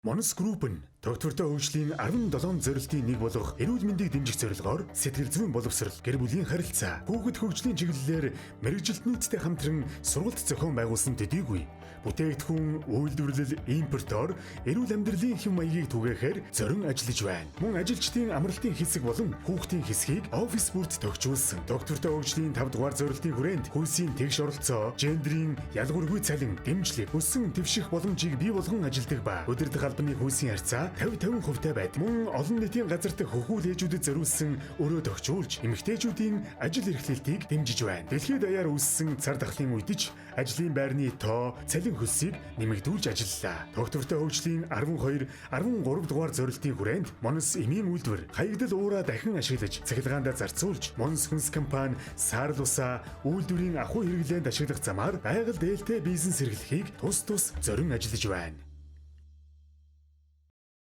Монос Group нь тогтвортой хөгжлийн 17 зорилтын нэг болох эрүүл мэндийг дэмжих зорилгоор сэтгэл зүйн боловсрол, гэр бүлийн харилцаа, хүүхэд хөгжлийн чиглэлээр мэргэжилт нийттэй хамтран сургалт зохион байгуулсан төдийгүй бүтээгдэхүүн, үйлдвэрлэл, импортоор эрүүл амьдралын хэв маягийг түгээхээр зорин ажиллаж байна. Мөн ажилчдын амралтын хэсэг болон хүүхдийн хэсгийг офис бүрт тохижуулсан. Тогтвортой хөгжлийн 5 дугаар зорилтын хүрээнд хүйсийн тэгш оролцоо, гендрийн ялгуургүй цалин, дэмжлэг, өссөн твших боломжийг бий болгон ажилладаг ба удирдах албаны хүйсийн харьцаа 50 50% байд. Мөн олон нийтийн газар дахь хөхүүл ээжүүдэд зориулсан өрөө тохижуулж, эмэгтэйчүүдийн ажил эрхлэлтийг дэмжиж байна. Дэлхийд даяар үүссэн цар тахлын үед ч ажлын байрны тоо, цалин хөлсийг нэмэгдүүлж ажиллалаа. Тогтвортой хөгжлийн 12, 13 дугаар зорилтын хүрээнд Монос эмийн үйлдвэр хаягдал уураа дахин ашиглаж, цахилгаандаа зарцуулж, Монос хүнс компани саарал усаа үйлдвэрийн ахуй хэрэглээнд ашиглах замаар байгаль дээлтэй бизнес эрхлэхийг тус тус зорин ажиллаж байна.